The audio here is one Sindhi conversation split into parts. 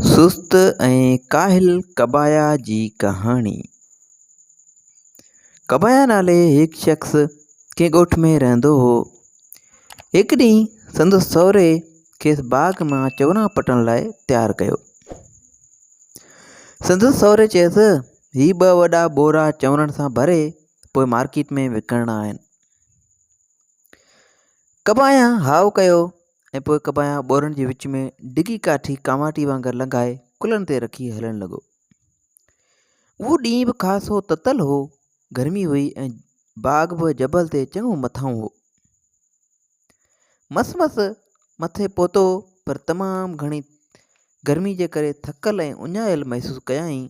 سست ۽ ڪاهل ڪبايا جي ڪهاڻي. ڪبايا نالي هڪ شخص ڪنهن ڳوٺ ۾ رهندو هو. هڪ ڏينهن سندس سهري کيس باغ مان چوران پٽڻ لاء تيار ڪيو. سندس سهري چيس، هي ٻه وڏا ٻورا چونرن سان ڀري پوء مارڪيٽ ۾ وڪڻڻا آهن. ڪبايان هائو ڪيو ۽ پوء ڪبايان ٻورن جي وچ ۾ ڊگهي ڪاٺي ڪانواٽي وانگر لنگهائي ڪلهن تي رکي هلڻ لڳو. اهو ڏينهن به خاصو تتل هو، گرمي هئي ۽ باغ به جبل تي چڱو مٿانهون هو. مس مس مٿي پهتو پر تمام گهڻي گرمي جي ڪري ٿڪل ۽ اڃايل محسوس ڪيائين.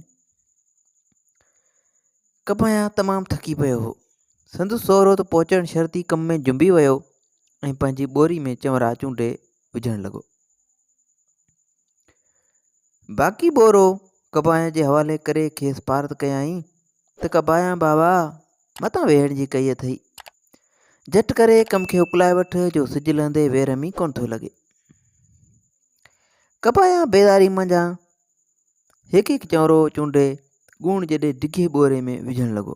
ڪبايان تمام ٿڪي پيو هو. سندس سهرو ته پهچڻ شرط ئي ڪم ۾ جنبي ويو ۽ پنهنجي ٻوري ۾ چنورا چونڊي وجهڻ لڳو. باقي ٻورو ڪبايان جي حوالي ڪري کيس پارت ڪيائين ته ڪبايان بابا متان ويهڻ جي ڪئي اٿئي. جهٽ ڪري ڪم کي اڪلائي وٺ جو سج لهندي ويرم ئي ڪونه ٿو لڳي. ڪبايان بيزاري منجهان هڪ هڪ چنورو چونڊي ڳوڻ جيڏي ڊگهي ٻوري ۾ وجهڻ لڳو.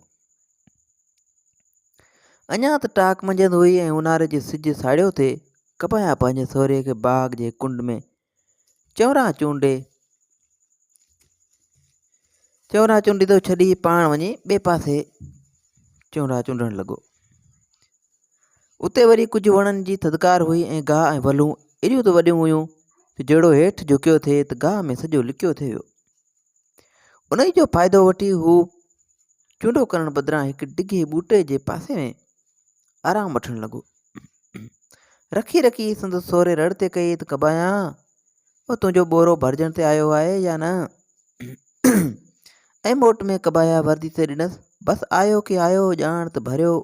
اڃا ته ٽاڪ منجهند هئي ۽ اونهاري جي سج ساڙيو ٿي. ڪپايا پنهنجي سهري کي باغ جي ڪنڊ ۾ چونرا چونڊي چونرا چونڊيندو ڇڏي پاڻ وڃي ٻئي پاسي چونرا چونڊڻ لڳو. اتي وري ڪجهه وڻن جي ٿڌڪار هئي ۽ گاهه ۽ ولون ايڏيون ته وڏيون هيون جو جهڙو هيٺ جهڪيو ٿي ته گاهه ۾ سڄو لڪيو ٿي ويو. انهيء جو فائدو وٺي هو چونڊو ڪرڻ بدران هڪ ڊگهي ٻوٽي جي پاسي ۾ آرام وٺڻ لڳو. رکي رکي سندس سهري رڙ تي ڪئي ته ڪبايان، او تنهنجو ٻورو ڀرجڻ تي آيو آهي يا نه؟ ۽ موٽ ۾ ڪبايا وردي تي ڏنس، بس آيو ڪي آيو، ڄاڻ ته ڀريو،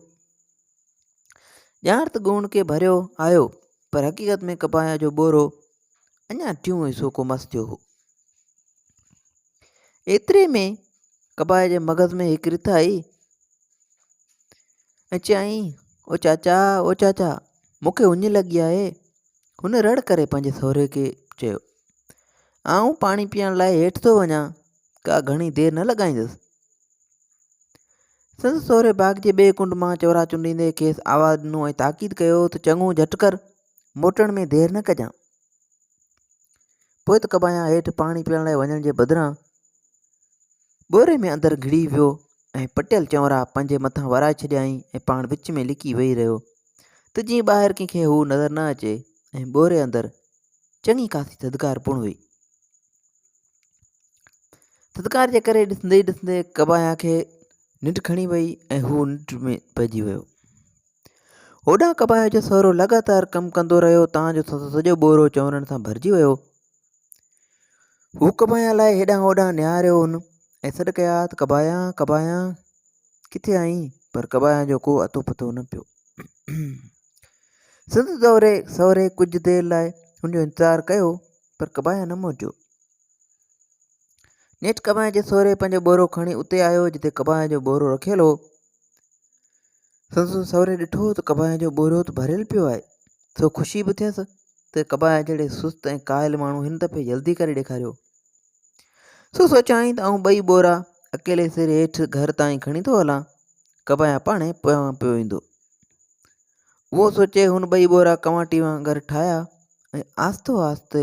ڄاڻ ته ڳوڻ ڪي ڀريو آيو، پر حقيقت ۾ ڪبايا جو ٻورو اڃا ٽيون حصو ڪو مس ٿيو هو. ايتري ۾ ڪبائي جي مغز ۾ هڪ رٿ آئي ۽ چيائين، او چاچا، او چاچا، مون کي اڃ لڳي آهي. هن رڙ ڪري پنهنجي سهري کي چيو، آئون پاڻي پيئڻ لاء هيٺ ٿو وڃان، ڪا گهڻي دير نه لڳائيندس. سندس سهري باغ جي ٻئي ڪنڊ مان چورا چونڊيندي کيس آواز ڏنو ۽ تاڪيد ڪيو ته چڱو جهٽ ڪر، موٽڻ ۾ دير نه ڪجان. پوء ته ڪبايان هيٺ پاڻي پيئڻ لاء وڃڻ جي بدران ٻوري ۾ اندر گهڙي ويو ۽ پٽيل چنورا پنهنجي مٿان ورائي ڇڏيائين ۽ پاڻ وچ ۾ لڪي ويهي رهيو ته جيئن ٻاهر ڪنهن کي هو نظر نه اچي ۽ ٻوري اندر چڱي خاصي ٿڌڪار پڻ هئي. ٿڌڪار جي ڪري ڏسندي ئي ڏسندي ڪبايان کي ننڊ کڻي وئي ۽ هو ننڊ ۾ پئجي ويو. هوڏانهن ڪبايان جو سهرو لڳاتار ڪم ڪندو رهيو تان جو سندس سڄو ٻورو چونرن سان ڀرجي ويو. هو ڪبايان لاء هيڏانهن هوڏانهن نهاريو هن ۽ سڏ ڪيا ته ڪبايان ڪبايان ڪٿي آهين پر ڪبايان جو ڪو اتو پتو نه پيو. سندس دوري سهري ڪجهه دير لاء هن جو انتظار ڪيو پر ڪبايان نه موٽيو. نيٺ ڪبايان جي سهري پنهنجو ٻورو کڻي اتي آيو جتي ڪبايان جو ٻورو رکيل هو. سندس سهري ڏٺو ته ڪبايان جو ٻورو ته ڀريل پيو آهي، سو خوشي به ٿيس ته ڪبايان جهڙي سست ۽ ڪاهل ماڻهو هن دفعي جلدي ڪري ڏيکاريو. سو سوچيائين ته آئون ٻئي ٻورا اڪيلي سر هيٺ گهر تائين کڻي ٿو هلان، ڪبايان پاڻهي پويان پيو ايندو. اهو سوچي هن ٻئي ٻورا ڪنواٽي وانگر ٺاهيا ۽ آهستو آهستي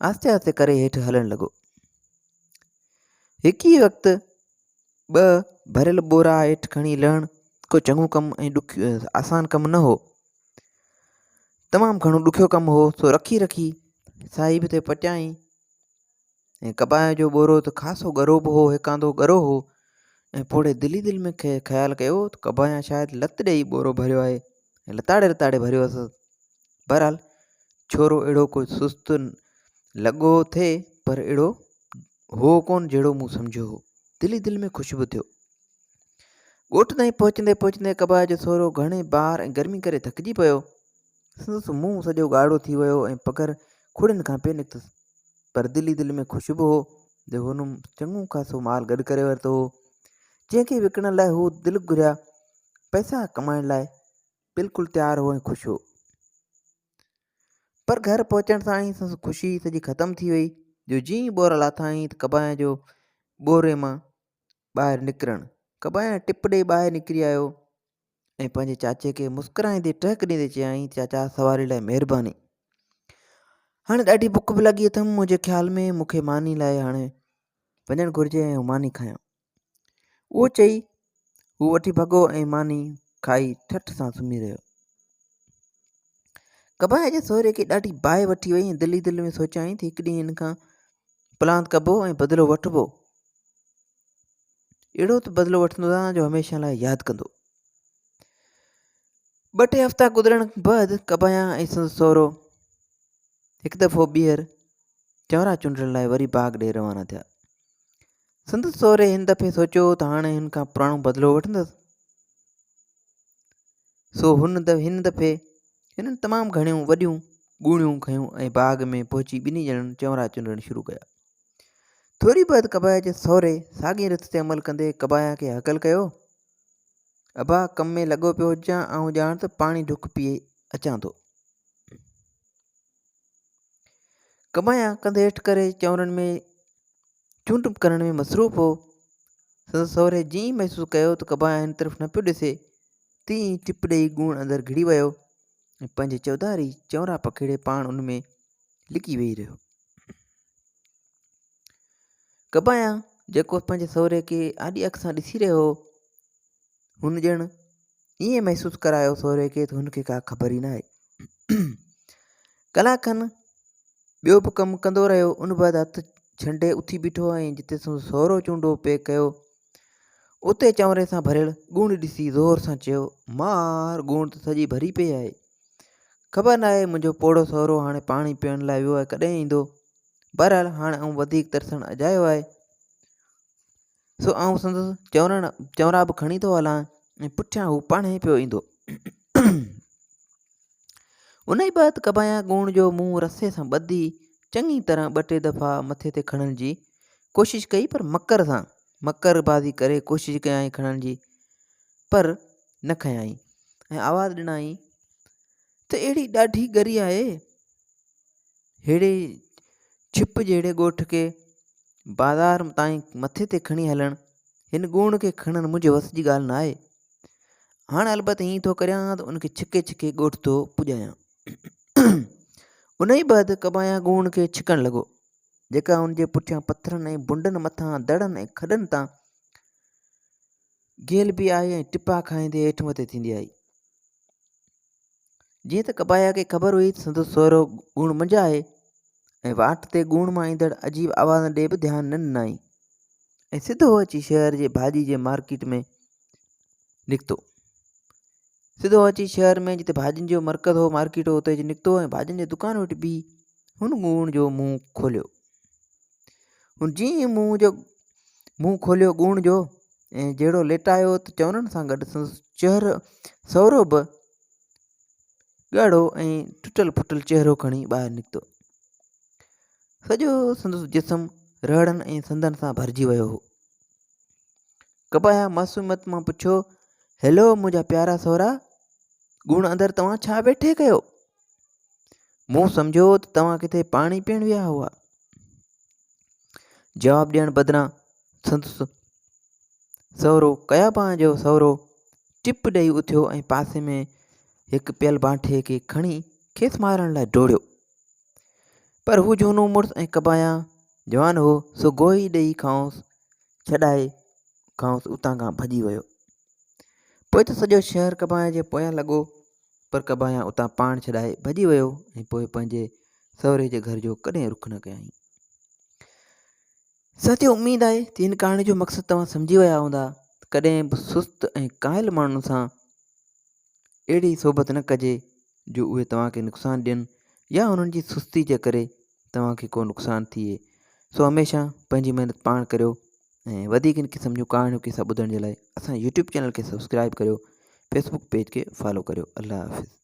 آهستي آهستي ڪري هيٺ هلڻ لڳو. هڪ ئي وقت ٻه ڀريل ٻورا هيٺ کڻي لهڻ ڪو چڱو ڪم ۽ ڏکيو آسان ڪم نه هو. تمام گهڻو ڏکيو ڪم هو سو رکي رکي ساهي به ٿي پٽيائين ۽ ڪبايان جو ٻورو ته خاصو ڳرو به هو هيڪاندو ڳرو هو ۽ پوڙهي دل ئي دل ۾ خيال ڪيو ته ڪبايان شايد لت ڏيئي ٻورو ڀريو آهي ۽ لتاڙي لتاڙي ڀريو اٿس. بهرحال ڇورو اهڙو ڪو سست لڳو ٿي پر اهڙو هو ڪونه جهڙو مون سمجهيو هو. دل ئي دل ۾ خوش به ٿيو. ڳوٺ تائين پهچندي پهچندي ڪبايء جو سهرو گهڻي بار ۽ گرمي ڪري ٿڪجي پيو. سندس منهن سڄو ڳاڙهو ٿي ويو ۽ پگهر کڙين کان پئي نڪتس. پر دل ئي دل ۾ خوش به هو جو هن چڱو خاصو مال گڏ ڪري ورتو هو، جنهن کي وڪڻڻ لاء هو دل گهريا پئسا ڪمائڻ لاء بلڪل تيار هو ۽ خوش هو. پر گهر پهچڻ سان ئي سندس خوشي سڄي ختم ٿي وئي. جو جيئن ئي ٻورا لاٿائين ته ڪبايان جو ٻوري مان ٻاهر نڪرڻ. ڪبايان ٽپ ڏئي ٻاهر نڪري آيو ۽ پنهنجي چاچي کي مسڪرائيندي ٽهڪ ڏيندي چيائين، چاچا سواري لاء مهرباني. هاڻي ڏاڍي بک به لڳي اٿم، منهنجي خيال ۾ مون کي ماني لاء هاڻي وڃڻ گهرجي ۽ ماني کايان. اهو چئي هو وٺي ڀڳو ۽ ماني کائي ٺٺ سان سمهي رهيو. ڪبايا جي سهري کي ڏاڍي باهه وٺي وئي ۽ دل ئي دل ۾ سوچيائين ته هڪ ڏينهن هن کان پلاند ڪبو ۽ بدلو وٺبو. اهڙو ته بدلو وٺندوسان جو هميشه لاء ياد ڪندو. ٻه ٽي هفتا گذرڻ بعد ڪبايا ۽ سندس سهرو هڪ دفعو ٻيهر چونرا چونڊڻ لاء وري باغ ڏي روانا ٿيا. سندس سهري هن دفعي سوچيو ته هاڻي هن کان پراڻو بدلو وٺندس. سو هن هن دفعي هنن تمام گهڻيون وڏيون ڳوڻيون کنيون ۽ باغ ۾ پهچي ٻنهي ڄڻن چونرا چونڊڻ شروع ڪيا. ٿوري بعد ڪبايا جي سهري ساڳي رٿ تي عمل ڪندي ڪبايا کي هڪل ڪيو، ابا ڪم ۾ لڳو پيو هجان، آئون ڄاڻ ته پاڻي ڍڪ پي اچان ٿو. ڪبايا ڪنڌ هيٺ ڪري چونرن ۾ چونڊ ڪرڻ ۾ مصروف هو. سندس سهري جيئن ئي محسوس ڪيو ته ڪبايان هن طرف نه پيو ڏسي، تيئن ئي ٽپ ڏيئي ڳوڻ اندر گهڙي ويو ۽ پنهنجي چوڌاري چونرا پکيڙي پاڻ ان ۾ لڪي ويهي رهيو. ڪبايان جيڪو پنهنجي سهري کي آڏي اک سان ڏسي رهيو هو، هن ڄڻ ائين محسوس ڪرايو سهري کي ته هن کي ڪا خبر ئي ناهي. ڪلاڪ کن ٻيو به ڪم ڪندو رهيو، ان بعد هٿ ڇنڊي اٿي بيٺو ۽ جتي سندس سهرو چونڊو پئي ڪيو، اتي چؤنري سان ڀريل ڳوڻ ڏسي زور سان چيو، مار ڳوڻ ته سڄي ڀري پئي آهي. خبر ناهي منهنجو پوڙهو سهرو هاڻي پاڻي پيئڻ لاء ويو آهي ڪڏهن ايندو. بهرحال هاڻي آئون وڌيڪ ترسڻ اجايو آهي. سو آئون سندس چؤنرڻ چؤنرا به کڻي ٿو هلان ۽ پٺيان هو پاڻهي پيو ايندو. انهيء بعد ڪبايان ڳوڻ جو منهن رسي سان ٻڌي چڱي طرح ٻه ٽي دفعا مٿي تي کڻڻ جي ڪوشش ڪئي پر مڪر سان مڪر بازي ڪري ڪوشش ڪيائين کڻڻ جي پر نه کنيائين ۽ آواز ڏنائين ته اهڙي ڏاڍي ڳري آهي ههڙي ڇپ جهڙي ڳوٺ کي بازار تائين مٿي تي کڻي هلڻ هن ڳوڻ کي کڻڻ منهنجي وس جي ڳالهه نه آهي هاڻ البت ائين ٿو ڪريان ته ان کي ڇڪي ڇڪي ڳوٺ ٿو پڄايان. انهيء بعد ڪبايان ڳوڻ کي ڇڪڻ لڳو، جيڪا ان جي پٺيان پٿرن ۽ بنڊن مٿان دڙن ۽ کڏن تان گهيلبي آئي ۽ ٽپا کائيندي هيٺ مٿي ٿيندي آئي. جيئن ته ڪبايا کي خبر هئي ته سندس سهرو ڳوڻ منجهه آهي ۽ واٽ تي ڳوڻ مان ايندڙ عجيب آوازن ڏي به ڌيان نه ڏنائين ۽ سڌو اچي شهر جي ڀاڄي جي مارڪيٽ ۾ نڪتو. سڌو اچي شهر ۾ جتي ڀاڄين جو مرڪز هو، مارڪيٽ هو، اتي اچي نڪتو ۽ ڀاڄين جي دڪان وٽ بيهي هن ڳوڻ جو منهن کوليو. هن جيئن ئي منهن جو منهن کوليو ڳوڻ جو ۽ جهڙو ليٽايو ته چونرن سان گڏ سندس چهرو سهرو به ڳاڙهو ۽ ٽٽل ڦٽل چهرو کڻي ٻاهر نڪتو. سڄو سندس جسم رهڙن ۽ سندن سان ڀرجي ويو هو. ڪبايا معصوميت مان پڇيو، هيلو منهنجا پيارا سهرا، ڳوڻ اندر توهان ڇا ويٺي ڪيو؟ مون سمجهيو ته توهان ڪٿي پاڻي پيئڻ ويا هئا. جواب ڏيڻ بدران سندس سهرو ڪيابان جو سهرو ٽپ ڏئي اٿيو ۽ پاسي ۾ هڪ پيل بانٺي کي کڻي کيس مارڻ لاء ڊوڙيو. پر هو جهونو مڙس ۽ ڪبايان جوان هو، سو گوهي ڏئي کانئس ڇڏائي کانئس اتان کان ڀڄي ويو. پوء ته سڄو شهر ڪبايان جي پويان لڳو، پر ڪبايان اتان پاڻ ڇڏائي ڀڄي ويو ۽ پوء پنهنجي سهري جي گهر جو ڪڏهن رخ نه ڪيائين. ساٿيو اميد آهي ته هن ڪهاڻي جو مقصد توهان سمجهي ويا هوندا ته ڪڏهن به سست ۽ ڪاهل ماڻهن سان اهڙي صحبت نه ڪجي جو اهي توهان کي نقصان ڏين يا انهن جي سستي جي ڪري توهان کي ڪو نقصان ٿئي سو هميشه پنهنجي محنت پاڻ ڪريو ۽ وڌيڪ ان قسم جون ڪهاڻيون قصا ٻڌڻ جي لاء اسان يوٽيوب چينل کي سبسڪرائب ڪريو فيسبوڪ پيج کي فالو ڪريو الله حافظ.